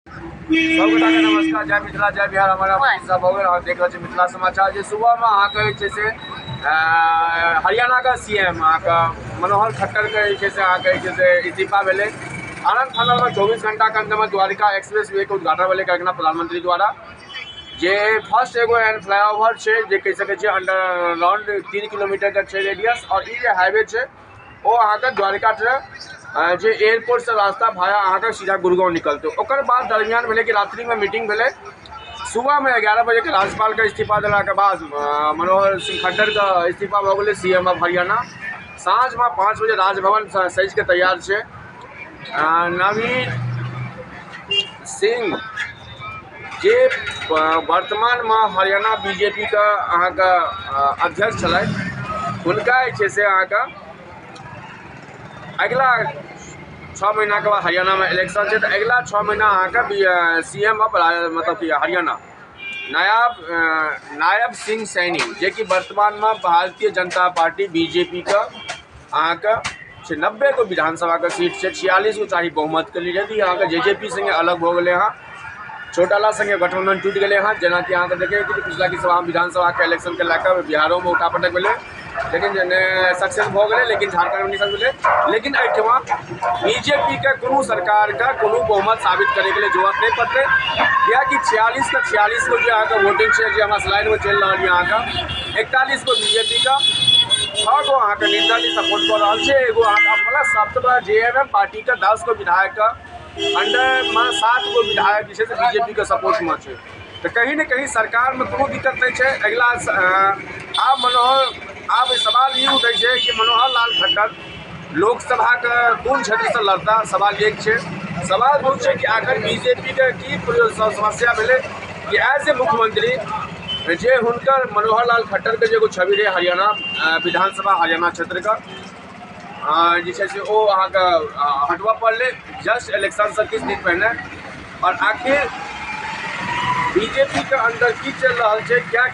सब गोटा के नमस्कार, जय मिथिला, जय बिहार। हमारा सब हो गेल। देख रहल छी मिथिला समाचार जे सुबह में अहाँके जे छै से हरियाणा के सीएम अहाँके मनोहर खट्टर के जे छै से अहाँके जे छै से इस्तीफा भेलै। आनंद फानन में 24 घंटा के अंदर में द्वारिका एक्सप्रेस वे के उद्घाटन भेलै काल्हिखिना प्रधानमंत्री द्वारा, जे फर्स्ट एगो एहन फ्लाईओवर छै जे कहि सकै छियै अंडर राउंड 3 किलोमीटर के छै रेडियस। और ई जे हाईवे छै ओ अहाँके द्वारिका से जे एयरपोर्ट से रास्ता भाया अहाँके सीधा गुड़गांव निकलतै। ओकर बाद दरमियान भेलै कि रात्रिमे मीटिंग भेलै, सुबहमे 11 बजे के राज्यपालके इस्तीफा देलाके बाद मनोहर सिंह खट्टरके इस्तीफा भऽ गेलै सीएम ऑफ हरियाणा। साँझमे 5 बजे राजभवन सजिके तैयार छै। नवीन सिंह जे वर्तमानमे हरियाणा बीजेपीके अहाँके अध्यक्ष छलथि, हुनका जे छै से अहाँके अगिला 6 महीनाके बाद हरियाणामे इलेक्शन छै, तऽ अगिला 6 महीना अहाँके सीएम ऑफ मतलब कि हरियाणा नायब सिंह सैनी, जेकि वर्तमानमे भारतीय जनता पार्टी बीजेपीके अहाँके छै 90 गो विधानसभाके सीट छै, 46 गो चाही बहुमतके लिए। यदि अहाँके जेजेपी संगे अलग भऽ गेलै हँ, चौटाला संगे गठबंधन टूटि गेलै हँ, जेनाकि अहाँके देखै कि पिछला कि सभा विधानसभाके इलेक्शनके लए कऽ बिहारोमे उठापटक भेलै, लेकिन सक्सेस भऽ गेलै, लेकिन झारखण्डमे नहि सक्सेस भेलै। लेकिन एहिठमा बीजेपीके कोनो सरकारके कोनो बहुमत साबित करैके लिए जरूरत नहि पड़तै, कियाकि 46 के 46 गो जे अहाँके वोटिंग छै, जे हमरा स्लाइडमे चलि रहल यऽ अहाँके 41 गो बीजेपीके, 6 गो अहाँके निर्दलीय सपोर्ट कऽ रहल छै, एगो अहाँके मतलब सबसँ बड़ा जेएमएम पार्टीके 10 गो विधायकके अंडरमे 7 गो विधायक जे छै से बीजेपीके सपोर्टमे छै। तऽ कहीं ने कहीं सरकारमे कोनो दिक्कत नहि छै। अगिला आब मनोहर आब सवाल ई उठै छै कि मनोहर लाल खट्टर लोकसभाके कोन क्षेत्रसँ लड़ता, सवाल एक छै। सवाल दू छै कि आखिर बीजेपीके की समस्या भेलै कि एज ए मुख्यमंत्री जे हुनकर मनोहर लाल खट्टरके जे एगो छवि रहै हरियाणा विधानसभा हरियाणा क्षेत्रके जे छै से ओ अहाँके हटबऽ पड़लै जस्ट इलेक्शनसँ किछु दिन पहिने। आओर आखिर बीजेपीके अन्दर की चलि रहल छै, क्या